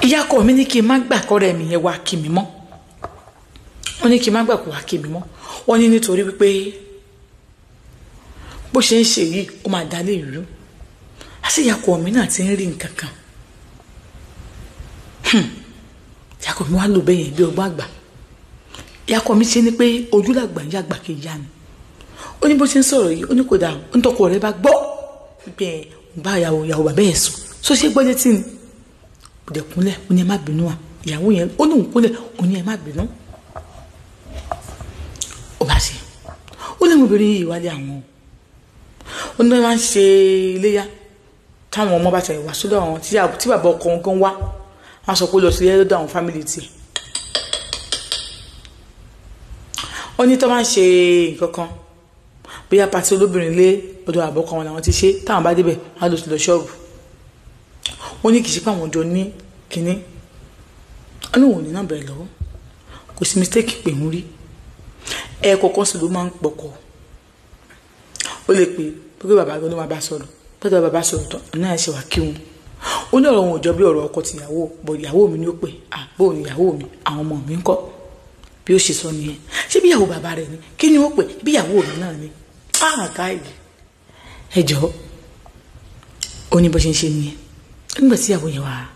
Ìyá ọkọ mi ní kí n má gbà kọ́rẹ́ mi yẹn wá kí mi mọ́. Wọ́n ní kí n má gbà kó wá kí mi mọ́. Wọ́n ní nítorí wípé bó ṣe ń ṣe yìí ó máa dá lé ìlú. Àti ìyá ọkọ mi náà ti ń rí nǹkan kan. Ìyá ọkọ mi wá lò bẹ́yẹn bí ọgbọ́n àgbà. Ìyá ọkọ mi ṣe ni pé ojúlàgbà ń yàgbà kì í yá ni. Ó ní bó ṣe ń sọ̀rọ̀ yìí, ó ní kò dáa, ó ní tọkọ rẹ̀ bá gbọ́ wípé òun bá ìyàwó bàbá ẹ̀ sùn. Sọ ṣe gbọ́ létí ni. Ó dẹ̀ kúnlẹ̀, ó ní ẹ má bínú wa. Ìyàwó yẹn, ó ní òun kúnlẹ̀, ó ní ẹ má bínú. Ó bá ṣe. Ó ní obìnrin yìí wálé àwọn. Ó ní wọ́n máa ń ṣe iléyá táwọn ọmọ bá tẹ̀ wá sódò àwọn tí bàbá ọkọ wọn gan wá. Wọ́n sọ pé lọ sí lọ́dọ̀ àwọn fámìlì tiẹ̀. Ó ní tó máa ń ṣe nǹkan kan bóyá pàtí olóbìnrin lé ọ̀dọ̀ àbọ̀kọ wọn làwọn ti ṣe, táwọn bá débẹ̀ á lọ sí lọ ṣọ́ọ̀bù. Ó ní kì í ṣe pé àwọn jọ ní kínní. Ó ní òun ní náà bẹ̀rẹ̀ lọ́wọ́, kò sí mistake pé òun rí. Ẹ̀ẹ̀kọ̀ọ̀kan sì ló máa ń pọkọ̀. Ó lè pè pé bàbá gan ló máa bá sọ̀rọ̀, pé bàbá sọ̀rọ̀ tán náà ṣe wà kí wọn. Ó ní ọ̀rọ̀ òun ò jọ bí ọ̀rọ̀ ọkọ tìyàwó, bọ̀ ìyàwó mi ni ó pè, àbó ni ìyàwó mi, àwọn ọmọ mi ń kọ́. Bí ó ṣe sọ nìyẹn. Ṣé bí ìyàwó bàbá rẹ̀ ni? Kí ni ó pè? Bí ìyàwó mi náà ni. Káàkiri. Ẹ jọ̀ọ́. Ó ní bó ṣe ń ṣe nìyẹn. Nígbà tí ìyàwó yẹn wá,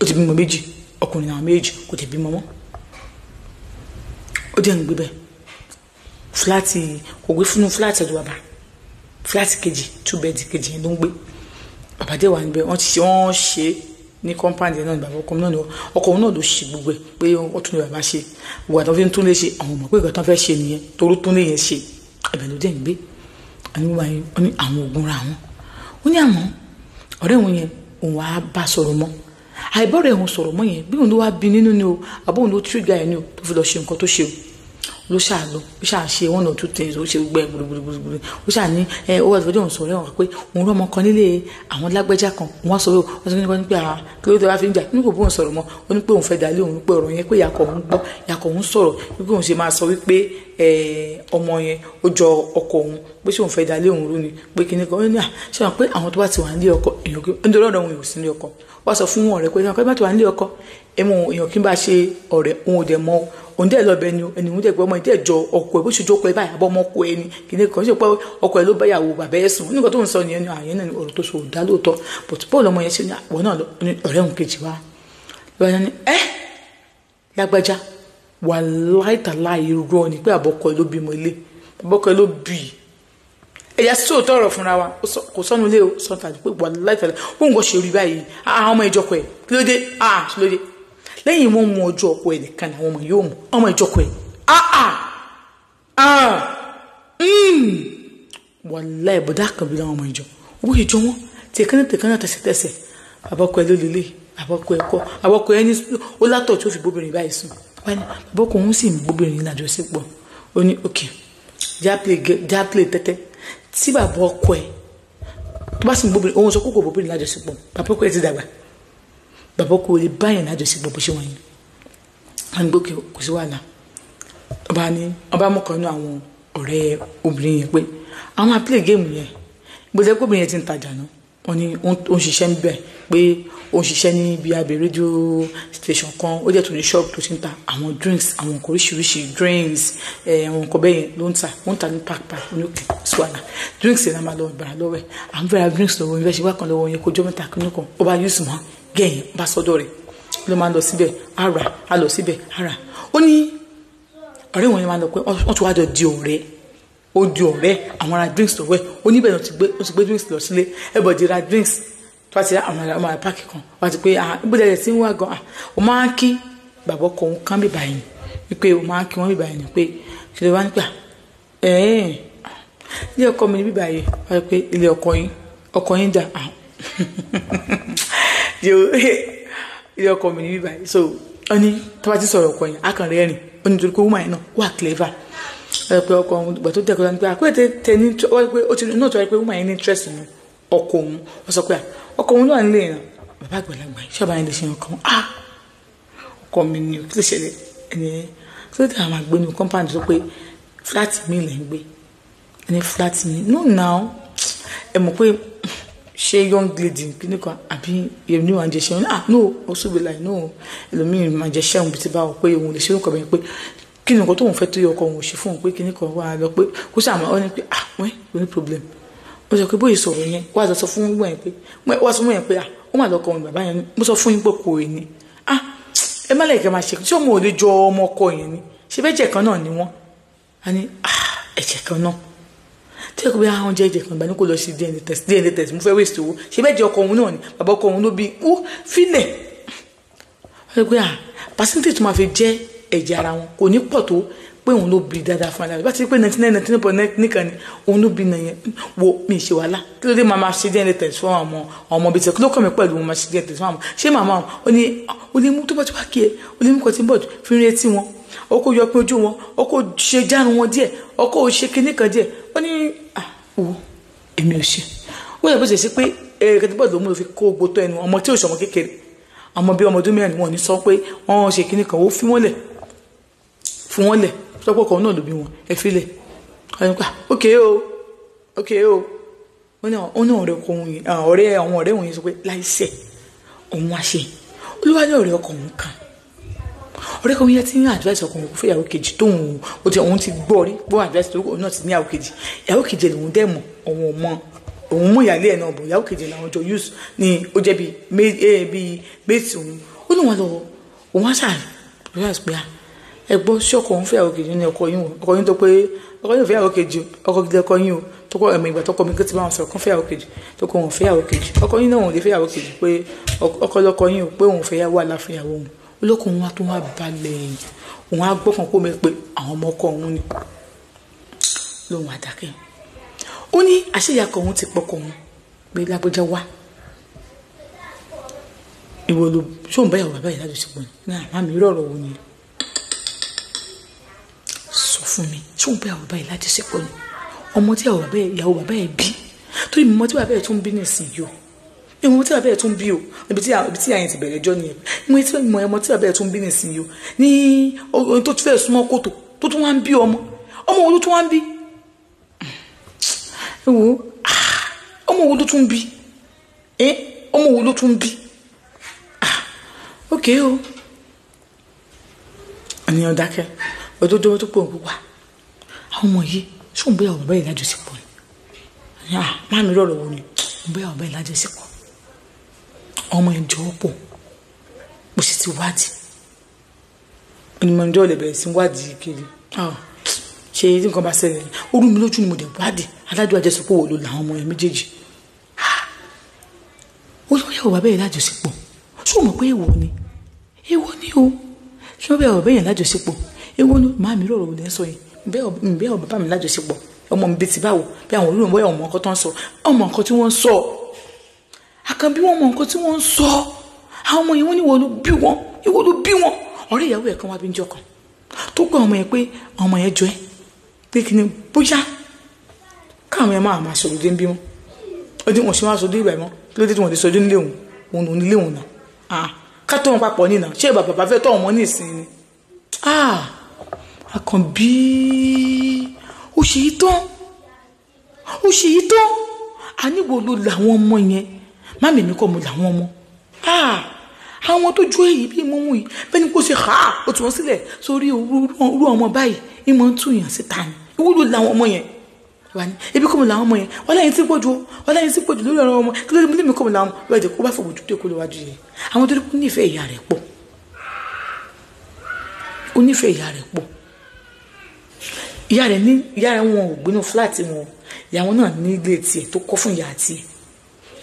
ó ti bímọ méjì, ọkùnrin àwọn méjì kò tẹ̀ bímọ mọ́. Ó dẹ̀ ń gbé bẹ́ẹ̀. Fúláàtì kò gbé fúnú fúláàtì ọ̀dọ̀ bàbá. Fúláàtì kejì, 2 bed kejì yẹn ló ń gbé. Bàbá dẹ̀ wà níbẹ̀, wọ́n ti ṣe, wọ́n ṣe ní compound yẹn náà ni bàbá ọkọ náà ni ọkọ òun náà ló ṣe gbogbo ẹ̀ pé wọ́n tún lè bàbá ṣe. Ìwà tó fi ń tún lè ṣe, àwọn ọmọ pé ìgbà tó fẹ́ ṣe nìyẹn, toró tún lè yẹn ṣe. Ẹ̀bẹ̀ ló dẹ̀ ń gbé. Ó ní àwọn ògùn ra wọn. Ó ní àmọ́ ọ̀rẹ́ òun yẹn òun wàá bá sọ̀rọ̀ mọ́. Àìbọ̀rẹ̀ òun sọ̀rọ̀ mọ́ yẹn bí òun ló wá bí nínú ni o, àbó òun ló trigger ẹ̀ ni o tó fi lọ ṣe nǹkan tó ṣe o. Ló ṣáà lọ, ó ṣáà ṣe 1 or 2 things, ó ṣe gbẹ gbùrùgbùrùgbùrù. Ó ṣáà ní ẹ ó wà lọ́jọ́ òun sọ̀rọ̀ ẹ̀wọ̀n pé òun rọ́mọ kan nílé àwọn lágbẹ́já kan. Òun wá sọ pé wọ́n sọ pé nípa kí ló dé wá fi ń jà, ní kò bóun sọ̀rọ̀ mọ́. Ó ní pé òun fẹ́ dalé òun, pé ọ̀rọ̀ yẹn pé ìyàkọ̀ òun gbọ́, ìyàkọ̀ òun sọ̀rọ̀ wípé òun ṣe máa sọ wípé ọmọ yẹn ó jọ ọkọ òun, pé ṣé òun fẹ́ dalé òun rú ni, pé kíní kan. Ó ní à ṣé wọn pé àwọn tó bá ti wà nílé ọkọ èèyàn kí nítorí ọ̀rọ̀ òun ò sí nílé ọkọ. Wọ́n sọ fún ọ̀rẹ́ pé ṣé wọn bá ti wà nílé ọkọ ẹmu èèyàn kí n bá ṣe ọ̀rẹ́ òun ò dẹ̀ mọ́ òun dẹ̀ lọ́bẹ̀ ni ẹni òun dẹ̀ gbọ́ ọmọ ìdí ẹ̀jọ ọkọ ẹ̀ bó ṣe jókòó ẹ̀ báyìí àbọ̀ ọmọ ọkọ ẹ̀ ni kìíní kan ṣe pé ọkọ ẹ̀ ló bá ìyàwó bàbá ẹ̀ sùn nígbà tó ń sọ nìyẹn ni àyẹn náà ni ọ̀rọ̀ tó sọ ò dá lóòótọ́, but bọ́ọ̀lù ọmọ yẹn ṣe ní àwọn náà ọ̀rẹ́ òun kejì wá lọ́wọ́ ni ẹ́ lágbájá wàláhì tàláhì irọ́ ni pé àbọ̀kọ ẹ̀ ló bímọ ilé àbọ̀kọ ẹ̀ ló bì í ẹ̀yà sóòótọ́ ọ̀rọ̀ fúnra wa kò sọ́nu ilé o sọ tàbí pé wàláhì tàláhì bóun kò ṣe rí báyìí àwọn ọmọ ìjọkọ ẹ̀ kí ló dé kí ló dé lẹ́yìn wọn mú ọjọ́ ọkọ ẹ̀ nìkan làwọn ọmọ yóò mú ọmọ ìjọkọ ẹ̀ wàláhì bọ̀dá kan bí làwọn ọmọ ìjọ owó ìjọ wọn tẹ̀kánná tẹ̀kánná tẹ̀sẹ̀tẹ̀sẹ̀ àbọ̀kọ ẹ̀ ló lélẹ̀ àbọ̀kọ ẹ̀ kọ́ àbọ̀kọ ẹ̀ ní ó látọ̀ tí ó fi bóbìnrin báyìí sùn àbọ̀kọ òun sì ń bóbìnrin lájọṣepọ̀ ó ní òkè jáplé tẹ́tẹ́ tí bàbá ọkọ ẹ̀ tó bá sì ń bóbìnrin òun sọ kókò bóbìnrin lájọṣepọ̀ bàbá ọkọ ẹ̀ ti dàgbà bàbá ọkọ ò lè báyìí lájọṣepọ̀ bó ṣe wọ̀nyí wọn ní gbókè kò sí wàhálà ọba ní ọba mọ̀kàn nínú àwọn ọ̀rẹ́ obìnrin yẹn pé àwọn máa play game yẹn bó jẹ́ pé obìnrin yẹn ti ń tajà náà wọ́n ní ó ń ṣiṣẹ́ níbẹ̀ pé ó ń ṣiṣẹ́ ní ibi abẹ́ rédíò station kan ó jẹ́ tó ní ṣọ́ọ̀bù tó ti ń ta àwọn drinks àwọn nǹkan oríṣiríṣi drinks àwọn nǹkan bẹ́ẹ̀ yẹn ló ń ta ó ń ta ní park park oníkè swala drinks yẹn náà máa lọ bàrà lọ́wọ́ ẹ̀ à ń fẹ́ ra drinks lọ́wọ́ yẹn fẹ́ ṣe wá kan lọ́wọ́ yẹn kó jọ́ mẹ́ta kínú kan ó bá yúùsù mọ́ gẹ̀yìn bá sọ́dọ̀ rẹ̀ ló máa ń lọ síbẹ̀ ara á lọ síbẹ̀ ara ó ní ọ̀rẹ́ wọn yẹn máa lọ pé wọ́n ti wá jọ di ọ̀rẹ́ ó di ọ̀rẹ́ àwọn ará drinks lọ́wọ́ ẹ̀ ó níbẹ̀ ló ti gbé drinks lọ sílé everybody ra drinks tó bá ti ra àwọn ará páàkì kan wọ́n ti pé ibùdó ẹ̀ tí ń wá gan ó máa ń kí bàbá ọkọ òun kán bíbá yẹn wípé ó máa ń kí wọ́n bíbá yẹn pé kí ló wá nípa ilé ọkọ mi ní bíbá yẹn wọ́n ti pé ilé ọkọ yín dà ilé ọkọ mi ní bíbá yẹn so ó ní tó bá ti sọ̀rọ̀ ọkọ yẹn á kàn rẹ́rìn ó ní torí pé woman yẹn náà wà clever pé ọkọ òun ìgbà tó dẹ̀kọ́ lọ́nà pé àkóyè tẹ ní ó ti náà tó wáyé pé woman yẹn ní interest nínú ọkọ òun ó sọ pé ọkọ òun náà nílé yẹn bàbá àgbàlagbà yìí ṣọ́ba yẹn lè ṣe ọkọ òun ọkọ mi ni kí ló ṣẹlẹ̀ ẹni kí ló dé àwọn àgbẹ̀ ní compound tó pé flat mi lẹ̀ ń gbé ẹni flat mi no now ẹ mọ̀ pé Ṣé young lady kíní kan àbí èmi wà ń jẹ ṣẹ́hun? Ah no, oṣù láì no, ẹlòmíì máa jẹ ṣẹ́hun bí ti bá wọ pé òun lè ṣe nǹkan bẹ́ẹ̀, pé kí ni nǹkan tóun fẹ́ tó yẹ ọkọ òun ò ṣe fún òun, pé kíní kan wà lọ pé kó sàmọ́ ọ ní pé ah wẹ́n kò ní problem. Ó sọ pé bóyá sọ̀rọ̀ yẹn wà á sọ fún wọn pé wà á sọ fún yẹn pé ah ó mà lọkọ òun bàbá yẹn, mo sọ fún yín pé kò ní ah ẹ má lẹ́yìn kẹ́ máa ṣe tí ọmọ ò lè jọ ọmọ ọkọ yẹn ni, ṣe bẹ́ẹ̀ jẹ̀ kan náà ni wọ́n á ní ah ẹ̀jẹ̀ kan náà tí ẹ kò bí àwọn jẹ́ ẹ̀jẹ̀ kan ìgbà ní kò lọ sí DNA test, DNA test mo fẹ́ waste owó, ṣe bẹ́ẹ̀ jẹ́ ọkọ òun náà ni bàbá ọkọ òun ló bí ó filẹ̀. Wọ́n sọ pé ah percentage tó máa fi jẹ́ ẹ̀jẹ̀ ara wọn kò ní pọ̀ tó pé òun ló bí dáadáa fún aláàbí bá ti pé 99.9 nìkan ni òun ló bí nìyẹn. Wo mi ṣe wàhálà kí ló dé máa máa ṣe DNA test fún àwọn ọmọ bíi tẹ kí ló kàn mí pẹ̀lú wọn máa ṣe DNA test fún àwọn ṣé màmá wọn ó ní ó lè mú tó bá ti wá kí ẹ ó lè mú kọtí bọ́ọ̀dù fi rí etí wọn, ó kó yọ pé ojú wọn, ó kó ṣe jánu wọn díẹ̀, ó kó ṣe kinní kan díẹ̀. Ó ní wo èmi ò ṣe. Ó yẹ bó ṣe sí pé kọtí bọ́ọ̀dù ló mú fi kó gbogbo tó ẹnu ọmọ tí ò ṣọmọ kékeré, ọmọ bíi ọmọ ọdún 4 wọn ní sọ pé wọ́n ṣe kinní kan, ó fi wọ́n lẹ̀ fún wọn lẹ̀ tọ́pọ̀ kan náà ló bí wọn ẹ filẹ̀. Ọ̀rẹ́ nípa ok o ok o. Ó ní ọ̀rẹ́ ọkọ òun yìí, ọ̀rẹ́ àwọn ọ̀rẹ́ òun yìí sọ pé láìsẹ̀ òun wá ṣe olúwalẹ̀ ọ̀rẹ́ ọkọ òun kan, ọ̀rẹ́ kan yẹn ti ń advice ọkọ òun fún ìyàwó kejì tóun òun ti gbọ́ rí gbọ́ advice tó òun náà ti ní ìyàwó kejì, ìyàwó kejì lòun dẹ̀ mọ̀ òun ò mọ̀ òun mú ìyàlẹ́ ẹ̀ náà bọ̀, ìyàwó kejì làwọn jọ use ni ó jẹ́ bíi méjì òun. Ó ní wọn lọ òun á ṣàlẹ̀ ẹ gbọ́ sí ọkọ òun fẹ́yàwó kejì ní ọkọ yín o, ọkọ yín tó pé ọkọ yín ò fẹ́yàwó kejì, ọkọ gidi ọkọ yín o tó kọ ẹ̀mí ìgbà tọkọ mi kí ti bá wọn sọ̀rọ̀ kán fẹ́yàwó kejì tó kọ òun fẹ́yàwó kejì, ọkọ yín náà òun lè fẹ́yàwó kejì pé ọkọ lọkọ yín o pé òun fẹ́yàwó aláfẹ́yàwó òun. Olókùn òun wá tó wá balẹ̀ òun á gbọ́kàn kó mi pé àwọn ọmọ ọkọ òun ni lóun àdákẹ́. Ó ní àṣeyàkọ òun ti pọkọ òun pé lágbájá wá ìwọ ló ṣóun báyàwó bàbá yìí lájọṣepọ̀ ní àmà mi rọ̀rọ̀ wo ni sọ fún mi, ṣóun báyàwó bàbá yìí lájọṣepọ̀ ni ọmọ tí ìyàwó bàbá yìí bí, torí mímọ tí bàbá yìí tún bí nísìnyí o, ìmọ̀ tí bàbá yìí tún bí o, ibi tí àyìn ti bẹ̀rẹ̀ jọ nìyẹn, ìmọ̀ tí bàbá yìí tún bí nísìnyí o ní ohun tó fẹ́ súnmọ́ kòtò tó tún wá ń bí ọmọ, ọmọ wo ló tún wá ń bí, ọmọ wo ló tún bí, ọmọ wo ló tún bí. Ok o ènìyàn dákẹ́ ọdọọdọ tó pọ̀ wá àwọn ọmọ yìí ṣóun bóyá bàbá yìí lájọṣepọ̀ ni má mi rọ̀rọ̀ wo ni bóyá bàbá yìí lájọṣepọ̀, ọmọ yẹn jọ pọ̀ mo sì ti wádìí onímọ̀ ìjọ lè bẹ̀rẹ̀ sí wádìí kiri ṣe tí nǹkan bá ṣẹlẹ̀ ó rú mi lójú ni mo dẹ̀ wádìí adájọ́ àjẹsọpọ̀ wò ló làwọn ọmọ yẹn méjèèjì. Ó lọ yà bàbá yìí lájọṣepọ̀, ṣé o mọ̀ pé èèwọ̀ ni èèwọ̀ ni o, ṣé wọ́n bẹ̀ ọ̀bẹ yẹn lájọṣepọ̀ èèwọ̀ ni màá mi rọ̀rọ̀ lẹ́ sọ yẹn bẹ́ẹ̀ ọ̀ bàbá mi lájọṣepọ̀ ọmọ mi bíi ti báwo bí àwọn olóyún bóyá ọmọ nǹkan tó ń sọ ọmọ nǹkan tí wọ́n ń sọ àkànbí wọn mọ nǹkan tí wọ́n ń sọ àwọn ọmọ yẹn wọ́n ní ìwọ ló bí wọn ìwọ ló bí wọn. Ọ̀rẹ́ ìyàwó ẹ̀ kan wá bí ń jọ kan tó pé ọmọ yẹn pé ọmọ yẹn jọ ẹ́ pé kí ni bóyá káwọn yẹn máa máa sọ̀rọ̀ dé ń bí wọn ó dín wọn ṣe máa sọ dé ìgbà mọ́ kí ló dé tí wọ́n ti sọ dé nílé òun òun nílé òun náà ká tó wọn papọ̀ nínà ṣé bàbá fẹ́ tọ́ wọn ní ìsìn ni. Àkànbí ó ṣe yí tán ó ṣe yí tán àníwò ló làwọn ọmọ yẹn má mímí kọ́ mo làwọn ọmọ àwọn tó jó èyí bí mú yìí bẹ́ẹ̀ ni kò ṣe ha ó tù wọ́n sílẹ̀ sórí irú ọmọ báyìí ìmọ̀ ń tún yàn síta ni ìwọ ló làwọn ọmọ yẹn wà ní ebi kọ́ mo làwọn ọmọ yẹn wọ́n lẹ́yìn tí pọ̀jù wọ́n lẹ́yìn tí pọ̀jù lórí ọ̀rọ̀ ọmọ kí ló dé mímí kọ́ mo làwọn wọ́n ẹ̀jẹ̀ kó bá fọwọ́ dúdú kó lè wájú yẹn àwọn tó kú nífẹ̀ẹ́ ìyá rẹ̀ pọ̀ ó nífẹ̀ẹ́ ìyá rẹ̀ pọ̀ ìyá rẹ̀ ní ìyá rẹ̀ wọn ò gbénú fúláàtì wọn ìyá wọn náà ní ilé tiẹ̀ tó kọ́ fún ìyá tiẹ̀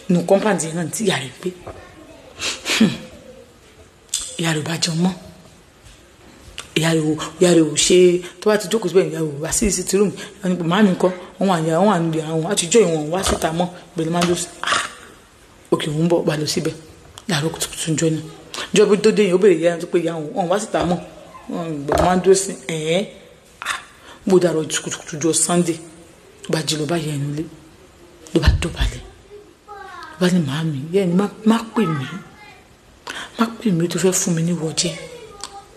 nù kọ́ńpáǹdì yẹn náà tí ìyá rẹ̀ gbé. Ìyá rẹ̀ ò bá jẹun mọ́, ìyá rẹ̀ ò ṣe tó bá ti jókòó síbẹ̀ ìyá rẹ̀ ò wá sí ìsìtì rúùmù ẹni pé màámi ńkọ́ wọn wà ní àwọn wà níbi àwọn àtijọ́ ìwọ̀n wá síta mọ́ ìbẹ̀rẹ̀ máa ń lọ sí òkè òun bọ̀ wà lọ síbẹ̀ láàárọ̀ kùtùkùtù jọ ni jọ bí tó dé yẹn ó bèrè ìyá yẹn tó pé ìyá òun wá síta mọ́ wọn máa ń dúró sí ẹ̀ẹ́n bó dàrọ̀ kùtùkùtù jọ Sunday ló bá jí ló bá yẹ ẹnu lé ló bá dọ̀bálẹ̀ ló bá ní màámi ìyá ẹni má pè mí má pè mí tó fẹ́ fún mi ní wọ́jẹ́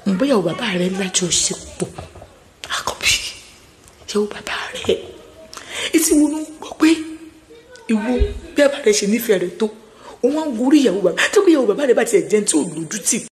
ń bóyá o bàbá rẹ lájọṣepọ̀ Àkànbí ìyàwó bàbá rẹ etí wo ló ń gbọ́ pé Ìwọ bí bàbá rẹ ṣe nífẹ̀ẹ́ rẹ tó, òun á ń gorí ìyàwó bàbá tó kí ìyàwó bàbá rẹ bá tiẹ̀ jẹun tí ò lójú tì.